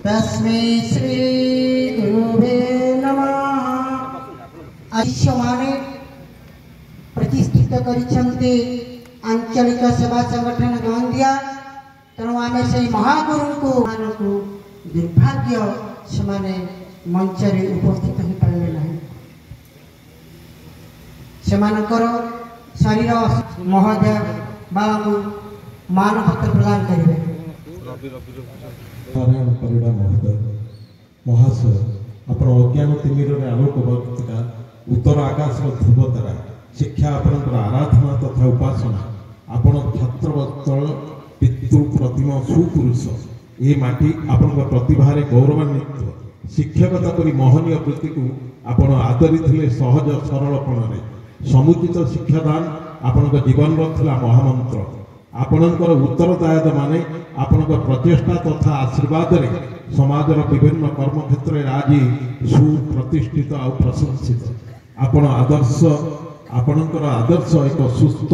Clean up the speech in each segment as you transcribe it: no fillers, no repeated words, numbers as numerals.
तस्मै श्री गुरुवे नमः। शिष्यमाने प्रतिष्ठित करिଛନ୍ତି आंचलिक सेवा संगठन गंदिया। तेणु आमे सेई महागुरुଙ୍କୁ ମାନଙ୍କୁ दुर्भाग्य ସେମାନେ ମଞ୍ଚରେ ଉପସ୍ଥିତ ହୋଇପାରିଲେ ନାହିଁ। ସେମାନଙ୍କର ଶରୀର ମହୋଦୟ ବାବାଙ୍କୁ ମାନପତ୍ର ପ୍ରଦାନ କରିବେ। ନାରାୟଣ ପରିଡ଼ା ମହୋଦୟ ମହାଶୟ, ଆପଣ ଅଜ୍ଞାନ ତିମିରରେ ଆଲୋକବର୍ତ୍ତିକା, ଉତ୍ତର ଆକାଶର ଧ୍ରୁବତାରା। ଶିକ୍ଷା ଆପଣଙ୍କର ଆରାଧନା ତଥା ଉପାସନା। ଆପଣ ଛାତ୍ରବତ୍ସଳ ପିତୃ ପ୍ରତିମ ସୁପୁରୁଷ। ଏ ମାଟି ଆପଣଙ୍କ ପ୍ରତିଭାରେ ଗୌରବାନ୍ୱିତ। ଶିକ୍ଷକତା ପରି ମହନୀୟ ବୃତ୍ତିକୁ ଆପଣ ଆଦରିଥିଲେ ସହଜ ସରଳପଣରେ। ସମୁଚିତ ଶିକ୍ଷାଦାନ ଆପଣଙ୍କ ଜୀବନର ଥିଲା ମହାମନ୍ତ୍ର। ଆପଣଙ୍କର ଉତ୍ତରଦାୟଦ ମାନେ ଆପଣଙ୍କ ପ୍ରଚେଷ୍ଟା ତଥା ଆଶୀର୍ବାଦରେ ସମାଜର ବିଭିନ୍ନ କର୍ମକ୍ଷେତ୍ରରେ ଆଜି ସୁପ୍ରତିଷ୍ଠିତ ଆଉ ପ୍ରଶଂସିତ। ଆପଣ ଆଦର୍ଶ, ଆପଣଙ୍କର ଆଦର୍ଶ ଏକ ସୁସ୍ଥ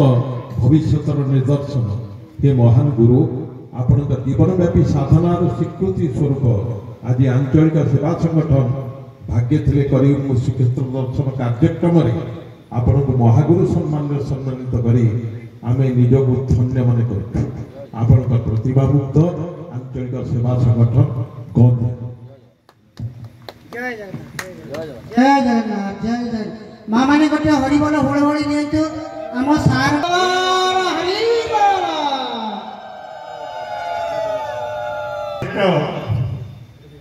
ଭବିଷ୍ୟତର ନିଦର୍ଶନ। ହେ ମହାନ ଗୁରୁ, ଆପଣଙ୍କ ଜୀବନବ୍ୟାପୀ ସାଧନାର ସ୍ୱୀକୃତି ସ୍ୱରୂପ ଆଜି ଆଞ୍ଚଳିକ ସେବା ସଂଗଠନ ଭାଗ୍ୟ ଥିଲେ କରିବୁ ମୁଁ ଶ୍ରୀକ୍ଷେତ୍ର ଦର୍ଶନ କାର୍ଯ୍ୟକ୍ରମରେ ଆପଣଙ୍କୁ ମହାଗୁରୁ ସମ୍ମାନରେ ସମ୍ମାନିତ କରି ଆମେ ନିଜକୁ ଧନ୍ୟ ମନେ କରୁଛୁ। ଆପଣଙ୍କ ପ୍ରତିଭାମୁଗ୍ଧ ଆଞ୍ଚଳିକ ସେବା ସଂଗଠନ ଗନ୍ଧ। ଜୟ ଜଗନ୍ନାଥ, ଜୟ ଜୟ। ମା ମାନେ ଗୋଟେ ହରିବୋଲ ହୁଳହୁଳି ନିଅନ୍ତୁ। ଆମ ସାର୍ ହରିବୋଲ।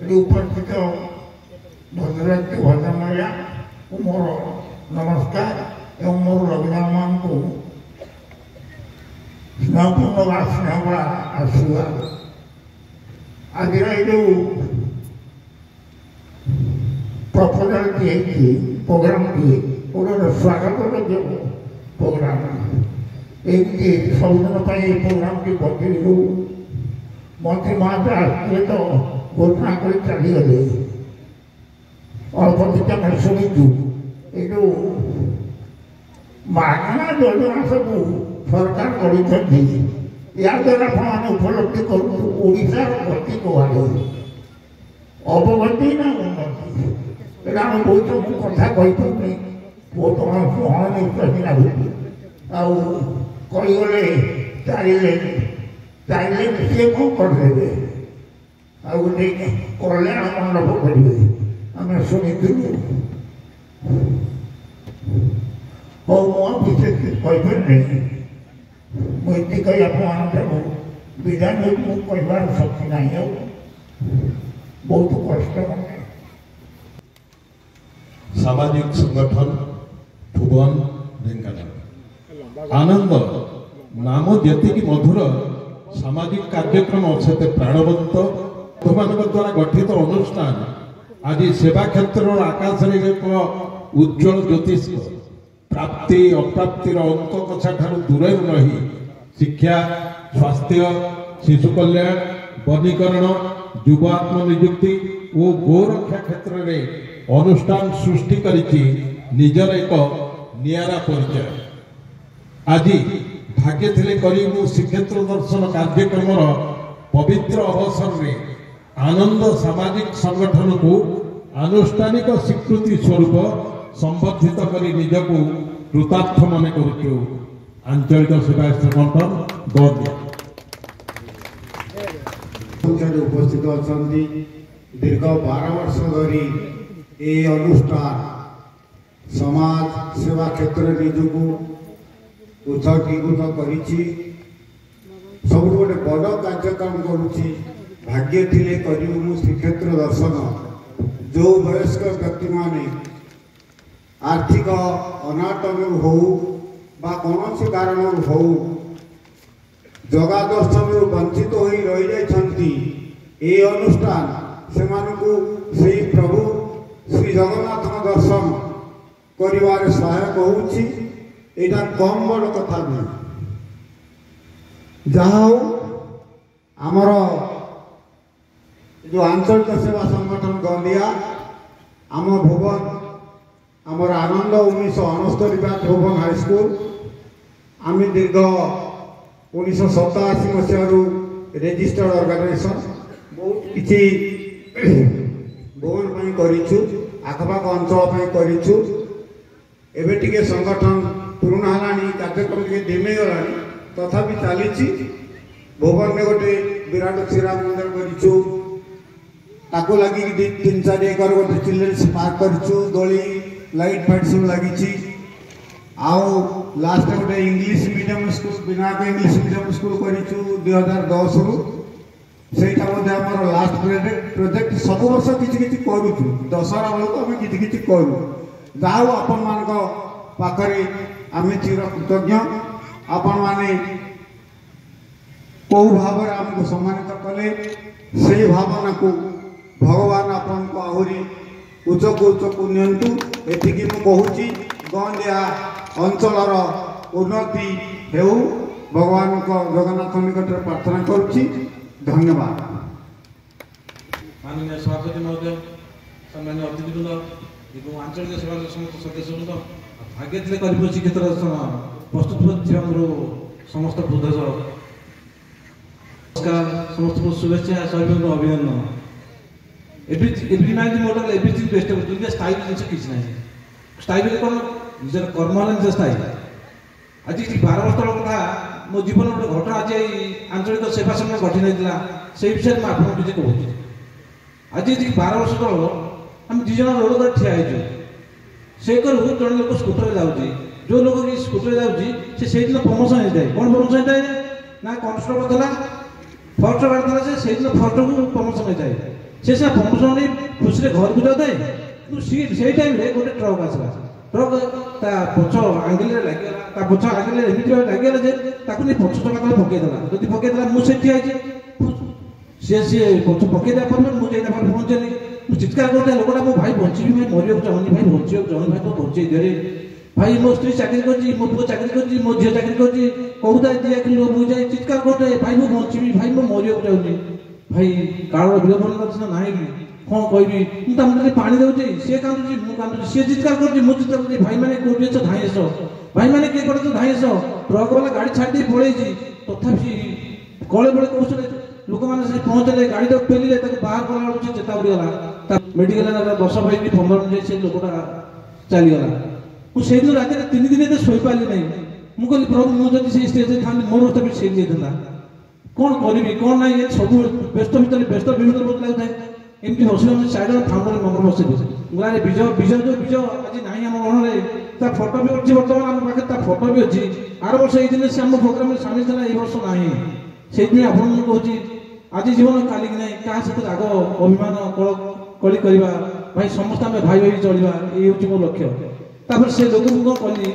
ଏଠି ଉପସ୍ଥିତ ଭଦ୍ରବ୍ୟକ୍ତି ଭଦ୍ରମହିଳା ମୋର ନମସ୍କାର ଏବଂ ମୋର ଲଗ୍ନମାନଙ୍କୁ ସ୍ନେହପୂର୍ଣ୍ଣ ବା ସ୍ନେହଭରା ଆଶୀର୍ବାଦ। ଆଜିର ଏଇ ଯେଉଁ ପ୍ରପୋଜାଲଟି ହେଇଛି, ପ୍ରୋଗ୍ରାମଟି ଗୋଟେ ସ୍ୱାଗତ ଯୋଗ୍ୟ ପ୍ରୋଗ୍ରାମ। ଏମିତି ସବୁଦିନ ପାଇଁ ଏଇ ପ୍ରୋଗ୍ରାମଟି ବଞ୍ଚିଲୁ। ମନ୍ତ୍ରୀ ମହାଶୟ ଆସିଥିଲେ ତ ଘୋଷଣା କରି ଚାଲିଗଲେ। ଅଳ୍ପ କିଛି ଆମେ ଶୁଣିଛୁ। ଏଇ ଯେଉଁ ମାଗଣା ଯୋଜନା ସବୁ ସରକାର କରିଛନ୍ତି, ଏହାଦ୍ୱାରା ଆପଣମାନେ ଉପଲବ୍ଧି କରୁଛୁ ଓଡ଼ିଶାର ଗତି କୁଆଡ଼େ, ଅବଗତି ନା ଉନ୍ନତି। ଏଇଟା ଆମେ ବହୁତ ମୁଁ କଥା କହିପାରୁନି, ବହୁତ ଅଣନିଶ୍ୱାସୀ ଲାଗୁଛି। ଆଉ କହିଗଲେ ଚାରିଲେ ଚାରିଲେ ସିଏ କ'ଣ କରିଦେବେ, ଆଉ ଗୋଟେ କଲ୍ୟାଣ ମଣ୍ଡପ କରିବେ ଆମେ ଶୁଣିଥିଲୁ। ହଉ, ମୁଁ ଆଉ ବିଶେଷ କିଛି କହିପାରିନି। ମୁଁ ଏତିକି କହି ଆପଣମାନଙ୍କଠାରୁ ବିଦାୟ ନେଉଛି। ମୁଁ କହିବାର ଶକ୍ତି ନାହିଁ, ଆଉ ବହୁତ କଷ୍ଟ ମନେ। ସାମାଜିକ ସଂଗଠନ ଭୁବନ ଢେଙ୍କାନାଳ। ଆନନ୍ଦ ନାମ ଯେତିକି ମଧୁର, ସାମାଜିକ କାର୍ଯ୍ୟକ୍ରମ ସେତେ ପ୍ରାଣବନ୍ତ। ବନ୍ଧୁମାନଙ୍କ ଦ୍ୱାରା ଗଠିତ ଅନୁଷ୍ଠାନ ଆଜି ସେବା କ୍ଷେତ୍ରର ଆକାଶରେ ଏକ ଉଜ୍ଜଳ ଜ୍ୟୋତିଷ୍କ। ପ୍ରାପ୍ତି ଅପ୍ରାପ୍ତିର ଅଙ୍କ କଷା ଠାରୁ ଦୂରରେ ରହି ଶିକ୍ଷା, ସ୍ୱାସ୍ଥ୍ୟ, ଶିଶୁ କଲ୍ୟାଣ, ବନୀକରଣ, ଯୁବ ଆତ୍ମନିଯୁକ୍ତି ଓ ଗୋରକ୍ଷା କ୍ଷେତ୍ରରେ ଅନୁଷ୍ଠାନ ସୃଷ୍ଟି କରିଛି ନିଜର ଏକ ନିଆରା ପରିଚୟ। ଆଜି ଭାଗ୍ୟ ଥିଲେ କରିବୁ ଶ୍ରୀକ୍ଷେତ୍ର ଦର୍ଶନ କାର୍ଯ୍ୟକ୍ରମର ପବିତ୍ର ଅବସରରେ ଆନନ୍ଦ ସାମାଜିକ ସଂଗଠନକୁ ଆନୁଷ୍ଠାନିକ ସ୍ୱୀକୃତି ସ୍ୱରୂପ ସମ୍ବର୍ଦ୍ଧିତ କରି ନିଜକୁ କୃତାର୍ଥ ମନେ କରୁଛୁ। ଆଞ୍ଚଳିକ ସେବା ସଂଗଠନ ଗନ୍ଦିଆ। ସଂଖ୍ୟାରେ ଉପସ୍ଥିତ ଅଛନ୍ତି। ଦୀର୍ଘ 12 ବର୍ଷ ଧରି ଏହି ଅନୁଷ୍ଠାନ ସମାଜ ସେବା କ୍ଷେତ୍ରରେ ନିଜକୁ ଉତ୍ସର୍ଗୀକୃତ କରିଛି। ସବୁଠୁ ଗୋଟେ ବଡ଼ କାର୍ଯ୍ୟକ୍ରମ କରୁଛି ଭାଗ୍ୟ ଥିଲେ କରିବୁ ମୁଁ ଶ୍ରୀକ୍ଷେତ୍ର ଦର୍ଶନ। ଯେଉଁ ବୟସ୍କ ବ୍ୟକ୍ତିମାନେ ଆର୍ଥିକ ଅନାଟନରୁ ହଉ ବା କୌଣସି କାରଣରୁ ହଉ ଜଗା ଦର୍ଶନରୁ ବଞ୍ଚିତ ହୋଇ ରହିଯାଇଛନ୍ତି, ଏହି ଅନୁଷ୍ଠାନ ସେମାନଙ୍କୁ ସେଇ ପ୍ରଭୁ ଶ୍ରୀ ଜଗନ୍ନାଥଙ୍କ ଦର୍ଶନ କରିବାରେ ସହାୟକ ହେଉଛି। ଏଇଟା କମ୍ ବଡ଼ କଥା ନୁହେଁ। ଯାହା ହଉ, ଆମର ଯେଉଁ ଆଞ୍ଚଳିକ ସେବା ସଂଗଠନ ଗନ୍ଦିଆ, ଆମ ଭୁବନ, ଆମର ଆନନ୍ଦ 1969 ବ୍ୟାଚ୍ ଭୁବନ ହାଇସ୍କୁଲ, ଆମେ ଦୀର୍ଘ 1987 ମସିହାରୁ ରେଜିଷ୍ଟର୍ଡ ଅର୍ଗାନାଇଜେସନ୍। ବହୁତ କିଛି ଭୁବନ ପାଇଁ କରିଛୁ, ଆଖପାଖ ଅଞ୍ଚଳ ପାଇଁ କରିଛୁ। ଏବେ ଟିକେ ସଂଗଠନ ପୁରୁଣା ହେଲାଣି, କାର୍ଯ୍ୟକ୍ରମ ଟିକେ ଧିମେଇ ଗଲାଣି, ତଥାପି ଚାଲିଛି। ଭୁବନରେ ଗୋଟେ ବିରାଟ ଶ୍ରୀରାମ ମନ୍ଦିର କରିଛୁ, ତାକୁ ଲାଗିକି 2 3 4 ଏକର ଗୋଟେ ଚିଲଡ୍ରେନ୍ସ ପାର୍କ କରିଛୁ, ଦୋଳି ଲାଇଟ୍ ଫାଇଟ୍ ସବୁ ଲାଗିଛି। ଆଉ ଲାଷ୍ଟ ଗୋଟେ English medium school, Vinayak English medium school କରିଛୁ 2010ରୁ। ସେଇଟା ମଧ୍ୟ ଆମର ଲାଷ୍ଟ ପ୍ରୋଜେକ୍ଟ। ସବୁ ବର୍ଷ କିଛି କିଛି କରୁଛୁ, ଦଶହରା ବେଳକୁ ଆମେ କିଛି କିଛି କରୁ। ଯାହା ହଉ ଆପଣମାନଙ୍କ ପାଖରେ ଆମେ ଚିର କୃତଜ୍ଞ। ଆପଣମାନେ କେଉଁ ଭାବରେ ଆମକୁ ସମ୍ମାନିତ କଲେ, ସେଇ ଭାବନାକୁ ଭଗବାନ ଆପଣଙ୍କୁ ଆହୁରି ଉଚ୍ଚକୁ ଉଚ୍ଚକୁ ନିଅନ୍ତୁ, ଏତିକି ମୁଁ କହୁଛି। ଗଁଦିଆ ଅଞ୍ଚଳର ଉନ୍ନତି ହେଉ, ଭଗବାନଙ୍କ ଜଗନ୍ନାଥ ନିକଟରେ ପ୍ରାର୍ଥନା କରୁଛି। ଧନ୍ୟବାଦ। ମାନନୀୟ ସଭାପତି ମହୋଦୟ, ସମ୍ମାନୀୟ ଅତିଥିବୃନ୍ଦ ଏବଂ ଆଞ୍ଚଳିକ ସଭାର ସମସ୍ତ ସଦସ୍ୟବୃନ୍ଦ, ଭାଗ୍ୟ ଥିଲେ କରିବ ଶ୍ରୀକ୍ଷେତ୍ର ପ୍ରସ୍ତୁତ ଥିବା ମୋର ସମସ୍ତ ବୃଦ୍ଧ ନମସ୍କାର, ସମସ୍ତଙ୍କୁ ଶୁଭେଚ୍ଛା, ସର୍ବଙ୍କୁ ଅଭିନନ୍ଦନ। Every man model everything best. ଦୁନିଆ ସ୍ଥାୟୀ ଜିନିଷ କିଛି ନାହିଁ। ସ୍ଥାୟୀ ବୋଲି କ'ଣ? ନିଜର କର୍ମ ହେଲା ନିଜ ସ୍ଥାୟୀ। ଆଜି ଠିକ୍ 12 ବର୍ଷ ତଳ କଥା, ମୋ ଜୀବନର ଗୋଟେ ଘଟଣା ଆଜି ଏଇ ଆଞ୍ଚଳିକ ସେବା ସଂଘ ଗଠନ ହେଇଥିଲା, ସେଇ ବିଷୟରେ ମୁଁ ଆପଣଙ୍କୁ କିଛି କହୁଛି। ଆଜି ଠିକ୍ 12 ବର୍ଷ ତଳ ଆମେ 2 ଜଣ ରୋଡ଼ ଉପରେ ଠିଆ ହେଇଛୁ। ସେ କରୁ ଜଣେ ଲୋକ ସ୍କୁଟରରେ ଯାଉଛି। ଯେଉଁ ଲୋକ କି ସ୍କୁଟରରେ ଯାଉଛି, ସେ ସେଇଦିନ ପ୍ରମୋସନ୍ ହେଇଥାଏ। କ'ଣ ପ୍ରମୋସନ୍ ହେଇଥାଏ ନା, କନଷ୍ଟେବଳ ଥିଲା, ଫାର୍ଷ୍ଟ ଗାର୍ଡ଼ ଥିଲା, ସେ ସେଇଦିନ ଫାର୍ଷ୍ଟକୁ ପ୍ରମୋସନ୍ ହେଇଥାଏ। ସେ ସିନା ପ୍ରମୋସନ୍ ନେଇ ଖୁସିରେ ଘରକୁ ଯାଉଥାଏ, କିନ୍ତୁ ସିଏ ସେଇ ଟାଇମ୍ରେ ଗୋଟେ ଟ୍ରକ୍ ଆସିଲା। ଟ୍ରକ୍ ତା ପଛ ଆଙ୍ଗେଲରେ ଲାଗିଗଲା। ତା ପଛ ଆଙ୍ଗେଲରେ ଏମିତି ଭାବେ ଲାଗିଗଲା ଯେ ତାକୁ ନେଇ ପଛ ଚକା ତଳେ ପକେଇଦେଲା। ଯଦି ପକେଇଦେଲା, ମୁଁ ସେଠି ହେଇଛି, ସିଏ ପଛ ପକେଇଦେବା ପରେ ମୁଁ ଯାଇ ତା ପାଖରେ ପହଞ୍ଚିଲି। ମୁଁ ଚିତ୍କାର କରୁଥାଏ, ଲୋକଟା ମୋ ଭାଇ ବଞ୍ଚିବି, ଭାଇ ମରିବାକୁ ଚାହୁଁନି, ଭାଇ ବଞ୍ଚିବାକୁ ଚାହୁଁନି, ଭାଇ ତ ବଞ୍ଚେଇ ଦେରେ ଭାଇ। ମୋ ସ୍ତ୍ରୀ ଚାକିରି କରୁଛି, ମୋ ପୁଅ ଚାକିରି କରୁଛି, ମୋ ଝିଅ ଚାକିରି କରୁଛି। କହୁଥାଏ, ଦି ଆଖି ଲୁହ ମୁଁ ଯାଇ ଚିତ୍କାର କରୁଥାଏ, ଭାଇ ମୁଁ ବଞ୍ଚିବି, ଭାଇ ମୁଁ ମରିବାକୁ ଚାହୁଁନି ଭାଇ। କାଳର ବିଳମ୍ବନା ସିନା ନାହିଁ, କ'ଣ କହିବି। ମୁଁ ତା ମୁଣ୍ଡରେ ପାଣି ଦେଉଛି, ସିଏ କାନ୍ଦୁଛି, ମୁଁ କାନ୍ଦୁଛି, ସିଏ ଚିତ୍କାର କରୁଛି, ମୁଁ ଚିତ୍କାର କରୁଛି, ଭାଇମାନେ କୋଉଠି ଅଛ ଧାଇଁ ଆସ, ଭାଇମାନେ କିଏ କରୁଛ ଧାଇଁ ଆସ। ଟ୍ରକ୍ ବାଲା ଗାଡ଼ି ଛାଡ଼ି ଦେଇ ପଳେଇଛି, ତଥାପି କଳେ ବଳେ କୌଶଳେ ଲୋକମାନେ ସେଠି ପହଞ୍ଚିଲେ, ଗାଡ଼ିଟାକୁ ପେଲିଲେ, ତାକୁ ବାହାର କଲା ବେଳକୁ ସେ ଚେତା ଉଡ଼ିଗଲା। ତା ମେଡିକାଲ 10 ମିନିଟ୍ 15 ମିନିଟ୍ ସେ ଲୋକଟା ଚାଲିଗଲା। ମୁଁ ସେଇଦିନ ରାତିରେ 3 ଦିନ ଏତେ ଶୋଇପାରିଲି ନାହିଁ। ମୁଁ କହିଲି, ପ୍ରଭୁ, ମୁଁ ଯଦି ସେଇ ଷ୍ଟେଜରେ ଥାନ୍ତି, ମୋର ଅବସ୍ଥା ବି ସେମିତି ହେଇଥାନ୍ତା। କ'ଣ କରିବି କ'ଣ ନାହିଁ, ଏ ସବୁ ବ୍ୟସ୍ତ ଭିତରେ ବ୍ୟସ୍ତ ବିଭିନ୍ନ ବହୁତ ଲାଗୁଥାଏ। ଏମିତି ବସିଲେ ଆମେ 4 ଜଣ ଫାଉଣ୍ଡର ମେମ୍ବର ବସିଲୁ। ମୁଁ କହିଲି, ବିଜୟ, ବିଜୟ ଯେଉଁ ବିଜୟ ଆଜି ନାହିଁ ଆମ ଗଣରେ, ତା ଫଟୋ ବି ଅଛି ବର୍ତ୍ତମାନ ଆମ ପାଖରେ, ତା ଫଟୋ ବି ଅଛି। ଆର ବର୍ଷ ଏଇ ଦିନ ସେ ଆମ ପ୍ରୋଗ୍ରାମରେ ସାମିଲ ଥିଲା, ଏଇ ବର୍ଷ ନାହିଁ। ସେଇଥିପାଇଁ ଆପଣଙ୍କୁ କହୁଛି, ଆଜି ଜୀବନ କାଲିକି ନାହିଁ। କାହା ସହିତ ରାଗ ଅଭିମାନ କଳ କଳି କରିବା ଭାଇ, ସମସ୍ତେ ଆମେ ଭାଇ ଭାଇ ଚଳିବା, ଏଇ ହେଉଛି ମୋ ଲକ୍ଷ୍ୟ। ତାପରେ ସେ ଲୋକକୁ କ'ଣ କଲି,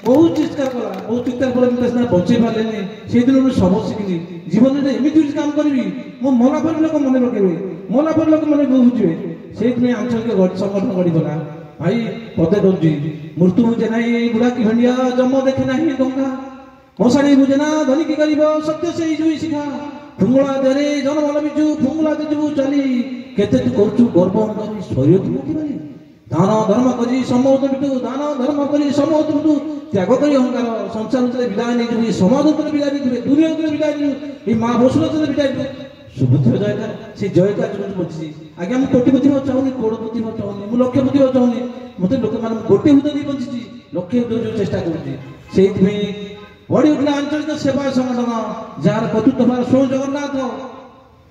ବହୁତ ଚିତ୍କାର କଲା, ବହୁତ ଚିତ୍କାର କଲା, କିନ୍ତୁ ସିନା ବଞ୍ଚେଇ ପାରିଲେନି। ସେଇଦିନ ମୁଁ ସବକ ଶିଖିଲି, ଜୀବନରେ ଏମିତି କିଛି କାମ କରିବି, ମୋ ମଲା ପରେ ଲୋକ ମନେ ରଖିବେ, ମଲା ପରେ ଲୋକ ମନେ ବୁଝିବେ। ସେଇଥିପାଇଁ ଆଞ୍ଚଳିକ ସଂଗଠନ ଗଢ଼ିଗଲା। ଭାଇ ପଦେ କରୁଛି, ମୃତ୍ୟୁ ବୁଝେ ନାହିଁ ବୁଢ଼ା କି ଭେଣ୍ଡିଆ, ଜମ ଦେଖେ ନାହିଁ ଟଙ୍କା, ମଶାଣି ବୁଝେ ନା ଧନୀ କି ଗରିବ, ସତ୍ୟ ସେଇ ଜୁଇ ଶିଖା, ଫୁଙ୍ଗୁଳା ଦେହରେ ଜନମନ ବିଜୁ, ଫୁଙ୍ଗୁଳା ଯିବୁ ଚାଲି, କେତେ ତୁ କରୁଛୁ ଗର୍ବ ଅହଙ୍କାରୀ, ଶରୀର ତୁ ମୁକ୍ତି। ଦାନ ଧର୍ମ କରି ସମଉତ ବିଟୁ, ଦାନ ଧର୍ମ କରି ସମଉତ ବିଟୁ, ତ୍ୟାଗ କରି ଅହଙ୍କାର, ସଂସାର ଭିତରେ ବିଦାୟ ନେଇଯିବୁ, ଏ ସମାଜ ଭିତରେ ବିଦାୟ ନେଇଯିବେ, ଦୁନିଆ ଭିତରେ ବିଦାୟ ନେଇଯିବୁ, ଏଇ ମା ବସୁର ଭିତରେ ବିଦାୟ ନେଇଯିବୁ। ଶୁଭୁଥିବ ଜୟକାର, ସେ ଜୟକାର ଜୀବନ ବଞ୍ଚିଛି। ଆଜ୍ଞା, ମୁଁ କୋଟିପତି ହେବାକୁ ଚାହୁଁନି, କରୋଡ଼ପତି ହେବାକୁ ଚାହୁଁନି, ମୁଁ ଲକ୍ଷପତି ହେବାକୁ ଚାହୁଁନି। ମୋତେ ଲୋକମାନେ ଗୋଟେ ହୃଦୟ ଦେଇ ବଞ୍ଚିଛି, ଲକ୍ଷେ ହୃଦୟ ଯେଉଁ ଚେଷ୍ଟା କରୁଛି। ସେଇଥିପାଇଁ ଗଢ଼ି ଉଠିଲା ଆଞ୍ଚଳିକ ସେବା ସଂଗଠନ, ଯାହାର କର୍ତ୍ତୃତ୍ୱ ଭାର ସ୍ୱୟଂ ଜଗନ୍ନାଥ,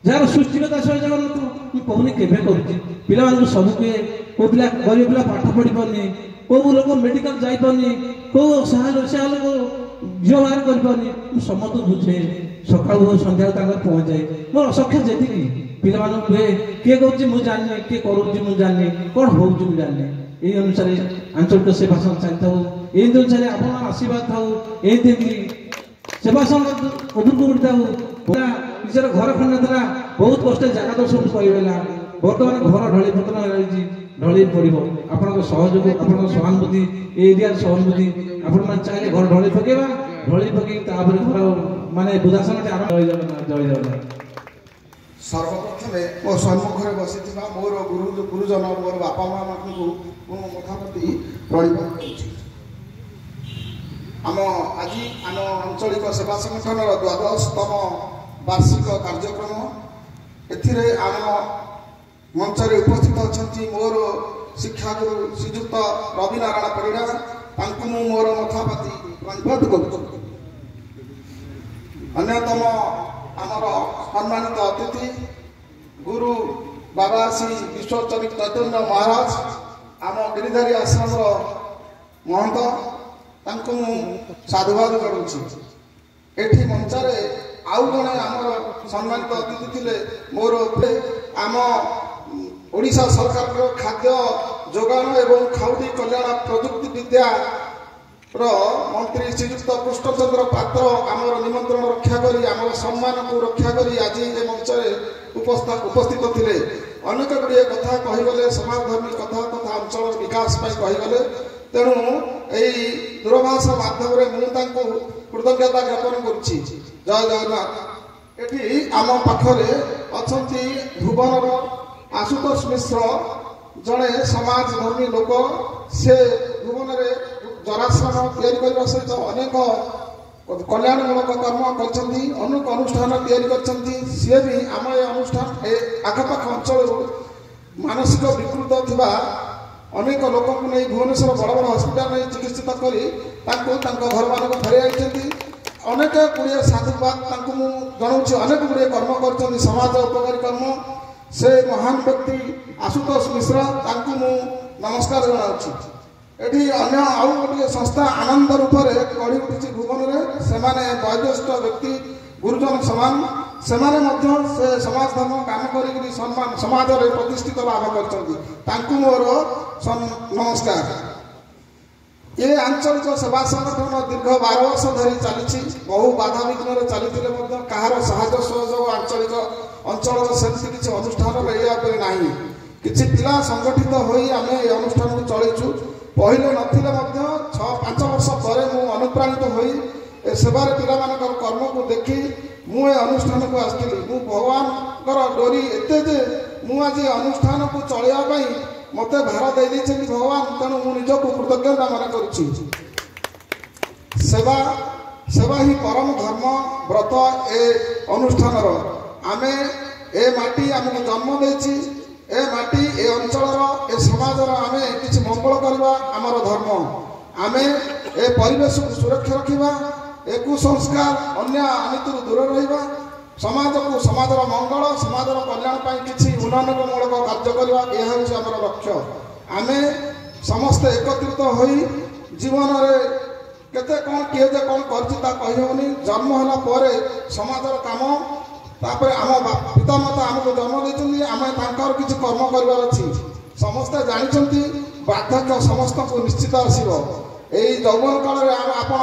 ଯାହାର ସୃଷ୍ଟିକର୍ତ୍ତା ସ୍ୱୟଂ ଜଗନ୍ନାଥ। ମୁଁ କହୁନି କେବେ କରୁଛି, ପିଲାମାନଙ୍କୁ ସବୁ କୁହେ। କେଉଁ ପିଲା ଗରିବ ପିଲା ପାଠ ପଢ଼ି ପାରୁନି, କେଉଁ ଲୋକ ମେଡିକାଲ ଯାଇପାରୁନି, କେଉଁ ଅସହାୟ ଲୋକ ଝିଅ ବାହାର କରିପାରୁନି, ମୁଁ ସମସ୍ତଙ୍କୁ ବୁଝେ। ସକାଳୁ ସନ୍ଧ୍ୟାକୁ ତାଙ୍କର ପହଞ୍ଚାଏ ମୋର ଅସଖ୍ୟ ଯେତିକି। ପିଲାମାନଙ୍କୁ କୁହେ, କିଏ କହୁଛି ମୁଁ ଜାଣିନି, କିଏ କରୁଛି ମୁଁ ଜାଣିନି, କ'ଣ ହଉଛି ମୁଁ ଜାଣିନି। ଏଇ ଅନୁସାରେ ଆଞ୍ଚଳିକ ସେବା ସଂଘ ଚାଲିଥାଉ, ଏଇ ଅନୁସାରେ ଆପଣ ଆଶୀର୍ବାଦ ଥାଉ, ଏମିତି ଏମିତି ସେବା ସଂଘ ଉପରକୁ ଉଠିଥାଉ। ନିଜର ଘର ଖଣ୍ଡେ ଥିଲା, ବହୁତ କଷ୍ଟରେ ଜାଗା ଦର୍ଶନ କରିହେଲା। ବର୍ତ୍ତମାନ ଘର ଢଳେଇ ପତନ ହେଇଛି, ଢଳେଇ ପଡ଼ିବ। ଆପଣଙ୍କ ସହଯୋଗ, ଆପଣଙ୍କ ସହାନୁଭୂତି, ଏ ଏରିଆର ସହାନୁଭୂତି, ଆପଣମାନେ ଚାହିଁଲେ ଘର ଢଳେଇ ପକେଇବା, ଢଳେଇ ପକେଇ ତାପରେ ଘର ମାନେ ବୁଧାସନଟି ଆରମ୍ଭ। ଜୟ ଜଗନ୍ନାଥ, ଜୟ ଜଗନ୍ନାଥ। ସର୍ବପ୍ରଥମେ ମୋ ସମ୍ମୁଖରେ ବସିଥିବା ମୋର ଗୁରୁ ଗୁରୁଜନ, ମୋର ବାପା ମା ମାନଙ୍କୁ ମୁଁ ମୁଖାମୁଖି ପ୍ରଣିପାତ କରୁଛି। ଆମ ଆଜି ଆମ ଆଞ୍ଚଳିକ ସେବା ସଂଗଠନର ଦ୍ୱାଦଶତମ ବାର୍ଷିକ କାର୍ଯ୍ୟକ୍ରମ ଏଥିରେ ଆମ ମଞ୍ଚରେ ଉପସ୍ଥିତ ଅଛନ୍ତି ମୋର ଶିକ୍ଷାଗୁରୁ ଶ୍ରୀଯୁକ୍ତ ରବିନାରାୟଣ ପରିଡ଼ା, ତାଙ୍କୁ ମୁଁ ମୋର ମଥାପାତି ପ୍ରଣିପାତ କରୁଛି। ଅନ୍ୟତମ ଆମର ସମ୍ମାନିତ ଅତିଥି ଗୁରୁ ବାବା ଶ୍ରୀ ବିଶ୍ୱଚରୀ ଚୈତନ୍ୟ ମହାରାଜ, ଆମ ଗିରିଧାରୀ ଆଶ୍ରମର ମହନ୍ତ, ତାଙ୍କୁ ମୁଁ ସାଧୁବାଦ ଜଣାଉଛି। ଏଠି ମଞ୍ଚରେ ଆଉ ଜଣେ ଆମର ସମ୍ମାନିତ ଅତିଥି ଥିଲେ ମୋର ଆମ ଓଡ଼ିଶା ସରକାରଙ୍କ ଖାଦ୍ୟ ଯୋଗାଣ ଏବଂ ଖାଉଟି କଲ୍ୟାଣ ପ୍ରଯୁକ୍ତି ବିଦ୍ୟାର ମନ୍ତ୍ରୀ ଶ୍ରୀଯୁକ୍ତ କୃଷ୍ଣଚନ୍ଦ୍ର ପାତ୍ର ଆମର ନିମନ୍ତ୍ରଣ ରକ୍ଷା କରି, ଆମର ସମ୍ମାନକୁ ରକ୍ଷା କରି ଆଜି ଏ ମଞ୍ଚରେ ଉପସ୍ଥିତ ଥିଲେ। ଅନେକ ଗୁଡ଼ିଏ କଥା କହିଗଲେ, ସମାଜଧର୍ମୀ କଥା ତଥା ଅଞ୍ଚଳର ବିକାଶ ପାଇଁ କହିଗଲେ। ତେଣୁ ଏଇ ଦୂରଭାଷ ମାଧ୍ୟମରେ ମୁଁ ତାଙ୍କୁ କୃତଜ୍ଞତା ଜ୍ଞାପନ କରୁଛି। ଜୟ ଜଗନ୍ନାଥ। ଏଠି ଆମ ପାଖରେ ଅଛନ୍ତି ଭୁବନର ଆଶୁତୋଷ ମିଶ୍ର, ଜଣେ ସମାଜଧର୍ମୀ ଲୋକ। ସେ ଭୁବନରେ ଜରାଶ୍ରମ ତିଆରି କରିବା ସହିତ ଅନେକ କଲ୍ୟାଣମୂଳକ କର୍ମ କରିଛନ୍ତି, ଅନେକ ଅନୁଷ୍ଠାନ ତିଆରି କରିଛନ୍ତି। ସିଏ ବି ଆମ ଏ ଅନୁଷ୍ଠାନ ଏ ଆଖପାଖ ଅଞ୍ଚଳରୁ ମାନସିକ ବିକୃତ ଥିବା ଅନେକ ଲୋକଙ୍କୁ ନେଇ ଭୁବନେଶ୍ୱର ବଡ଼ ବଡ଼ ହସ୍ପିଟାଲ ନେଇ ଚିକିତ୍ସିତ କରି ତାଙ୍କୁ ତାଙ୍କ ଘରମାନଙ୍କୁ ଫେରାଇ ଆଣିଛନ୍ତି। ଅନେକ ଗୁଡ଼ିଏ ସାଧୁବାଦ ତାଙ୍କୁ ମୁଁ ଜଣାଉଛି। ଅନେକ ଗୁଡ଼ିଏ କର୍ମ କରିଛନ୍ତି, ସମାଜ ଉପକାରୀ କର୍ମ। ସେ ମହାନ ବ୍ୟକ୍ତି ଆଶୁତୋଷ ମିଶ୍ର, ତାଙ୍କୁ ମୁଁ ନମସ୍କାର ଜଣାଉଛି। ଏଠି ଅନ୍ୟ ଆଉ ଗୋଟିଏ ସଂସ୍ଥା ଆନନ୍ଦ ରୂପରେ ଗଢ଼ି ଉଠିଛି ଭୁବନରେ। ସେମାନେ ବୟୋଜ୍ୟେଷ୍ଠ ବ୍ୟକ୍ତି, ଗୁରୁଜନ ସମାନ। ସେମାନେ ମଧ୍ୟ ସେ ସମାଜ ଧର୍ମ କାମ କରିକିରି ସମ୍ମାନ ସମାଜରେ ପ୍ରତିଷ୍ଠିତ ଲାଭ କରିଛନ୍ତି। ତାଙ୍କୁ ମୋର ନମସ୍କାର। ଏ ଆଞ୍ଚଳିକ ସେବା ସଂଗଠନ ଦୀର୍ଘ 12 ବର୍ଷ ଧରି ଚାଲିଛି। ବହୁ ବାଧାବିଘ୍ନରେ ଚାଲିଥିଲେ ମଧ୍ୟ କାହାର ସାହାଯ୍ୟ ସହଯୋଗ ଆଞ୍ଚଳିକ ଅଞ୍ଚଳର ସେମିତି କିଛି ଅନୁଷ୍ଠାନର ଏଇଆ ଉପରେ ନାହିଁ। କିଛି ପିଲା ସଂଗଠିତ ହୋଇ ଆମେ ଏ ଅନୁଷ୍ଠାନକୁ ଚଳେଇଛୁ। ପହିଲେ ନଥିଲେ ମଧ୍ୟ 6-5 ବର୍ଷ ପରେ ମୁଁ ଅନୁପ୍ରାଣିତ ହୋଇ ଏ ସେବାରେ ପିଲାମାନଙ୍କର କର୍ମକୁ ଦେଖି ମୁଁ ଏ ଅନୁଷ୍ଠାନକୁ ଆସିଥିଲି। ମୁଁ ଭଗବାନଙ୍କର ଡୋରି ଏତେ ଯେ ମୁଁ ଆଜି ଅନୁଷ୍ଠାନକୁ ଚଳେଇବା ପାଇଁ ମୋତେ ଭାର ଦେଇ ଦେଇଛନ୍ତି ଭଗବାନ। ତେଣୁ ମୁଁ ନିଜକୁ କୃତଜ୍ଞତା ମନେ କରୁଛି। ସେବା ସେବା ହିଁ ପରମ ଧର୍ମ ବ୍ରତ ଏ ଅନୁଷ୍ଠାନର। ଆମେ ଏ ମାଟି ଆମକୁ ଜନ୍ମ ଦେଇଛି, ଏ ମାଟି ଏ ଅଞ୍ଚଳର ଏ ସମାଜର ଆମେ କିଛି ମଙ୍ଗଳ କରିବା ଆମର ଧର୍ମ। ଆମେ ଏ ପରିବେଶକୁ ସୁରକ୍ଷା ରଖିବା, ଏ କୁସଂସ୍କାର ଅନ୍ୟ ଅନୀତିରୁ ଦୂର ରହିବା, ସମାଜକୁ ସମାଜର ମଙ୍ଗଳ ସମାଜର କଲ୍ୟାଣ ପାଇଁ କିଛି ଉନ୍ନୟନମୂଳକ କାର୍ଯ୍ୟ କରିବା, ଏହା ହେଉଛି ଆମର ଲକ୍ଷ୍ୟ। ଆମେ ସମସ୍ତେ ଏକତ୍ରିତ ହୋଇ ଜୀବନରେ କେତେ କ'ଣ କିଏ ଯେ କ'ଣ କରିଛି ତା କହିହେଉନି। ଜନ୍ମ ହେଲା ପରେ ସମାଜର କାମ, ତାପରେ ଆମ ପିତାମାତା ଆମକୁ ଜନ୍ମ ଦେଇଛନ୍ତି, ଆମେ ତାଙ୍କର କିଛି କର୍ମ କରିବାର ଅଛି। ସମସ୍ତେ ଜାଣିଛନ୍ତି ବାର୍ଦ୍ଧକ୍ୟ ସମସ୍ତଙ୍କୁ ନିଶ୍ଚିତ ଆସିବ। ଏଇ ଯୌବନ କାଳରେ ଆମେ ଆପଣ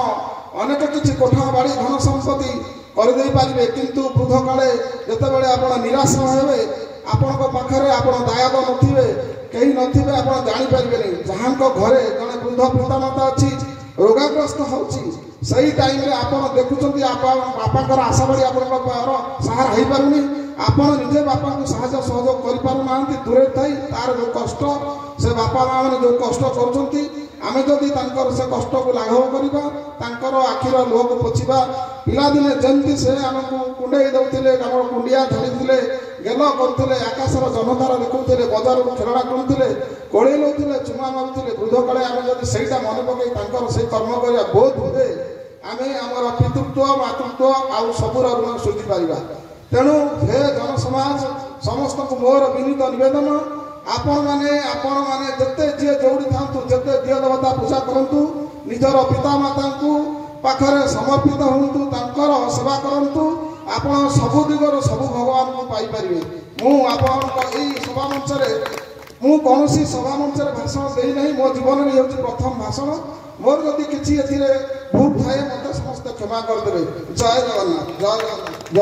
ଅନେକ କିଛି କୋଠା ବାଡ଼ି ଧନ ସମ୍ପତ୍ତି କରିଦେଇ ପାରିବେ, କିନ୍ତୁ ବୃଦ୍ଧ କାଳେ ଯେତେବେଳେ ଆପଣ ନିରାଶ ହେବେ, ଆପଣଙ୍କ ପାଖରେ ଆପଣ ଦାୟାଦ ନଥିବେ, କେହି ନଥିବେ, ଆପଣ ଜାଣିପାରିବେନି। ଯାହାଙ୍କ ଘରେ ଜଣେ ବୃଦ୍ଧ ପିତାମାତା ଅଛି, ରୋଗାଗ୍ରସ୍ତ ହେଉଛି, ସେଇ ଟାଇମ୍ରେ ଆପଣ ଦେଖୁଛନ୍ତି ବାପାଙ୍କର ଆଶା ବାଡ଼ି ଆପଣଙ୍କ ସାହାରା ହେଇପାରୁନି, ଆପଣ ନିଜେ ବାପାଙ୍କୁ ସାହାଯ୍ୟ ସହଯୋଗ କରିପାରୁନାହାନ୍ତି, ଦୂରରେ ଥାଇ ତାର ଯେଉଁ କଷ୍ଟ, ସେ ବାପା ମା ମାନେ ଯେଉଁ କଷ୍ଟ କରୁଛନ୍ତି, ଆମେ ଯଦି ତାଙ୍କର ସେ କଷ୍ଟକୁ ଲାଘବ କରିବା, ତାଙ୍କର ଆଖିର ଲୁହକୁ ପୋଛିବା, ପିଲାଦିନେ ଯେମିତି ସେ ଆମକୁ କୁଣ୍ଡେଇ ଦେଉଥିଲେ, ଆମର କୁଣ୍ଡିଆ ଧରିଥିଲେ, ଗେଲ କରୁଥିଲେ, ଆକାଶର ଜନତାର ଦେଖାଉଥିଲେ, ବଜାରରୁ ଖେଳଣା କିଣୁଥିଲେ, କୋଳେଇ ନେଉଥିଲେ, ଚୁମା ମାରୁଥିଲେ, ବୃଦ୍ଧ କାଳେ ଆମେ ଯଦି ସେଇଟା ମନେ ପକାଇ ତାଙ୍କର ସେଇ କର୍ମ କରିବା, ବୋଧ ହୁଏ ଆମେ ଆମର ପିତୃତ୍ୱ ମାତୃତ୍ୱ ଆଉ ସବୁର ଋଣ ଶୁଝିପାରିବା। ତେଣୁ ହେ ଜନସମାଜ, ସମସ୍ତଙ୍କୁ ମୋର ବିନୀତ ନିବେଦନ, ଆପଣମାନେ ଯେତେ ଯିଏ ଯୋଉଠି ଥାନ୍ତୁ, ଯେତେ ଦିଅ ଦେବତା ପୂଜା କରନ୍ତୁ, ନିଜର ପିତାମାତାଙ୍କୁ ପାଖରେ ସମର୍ପିତ ହୁଅନ୍ତୁ, ତାଙ୍କର ସେବା କରନ୍ତୁ, ଆପଣ ସବୁ ଦିଗରୁ ସବୁ ଭଗବାନଙ୍କୁ ପାଇପାରିବେ। ମୁଁ ଆପଣଙ୍କ ଏଇ ସଭା ମଞ୍ଚରେ, ମୁଁ କୌଣସି ସଭା ମଞ୍ଚରେ ଭାଷଣ ଦେଇନାହିଁ, ମୋ ଜୀବନରେ ହେଉଛି ପ୍ରଥମ ଭାଷଣ। ମୋର ଯଦି କିଛି ଏଥିରେ ଭୁଲ ଥାଏ ମୋତେ ସମସ୍ତେ କ୍ଷମା କରିଦେବେ। ଜୟ ଜଗନ୍ନାଥ, ଜୟ ଜଗନ୍ନାଥ।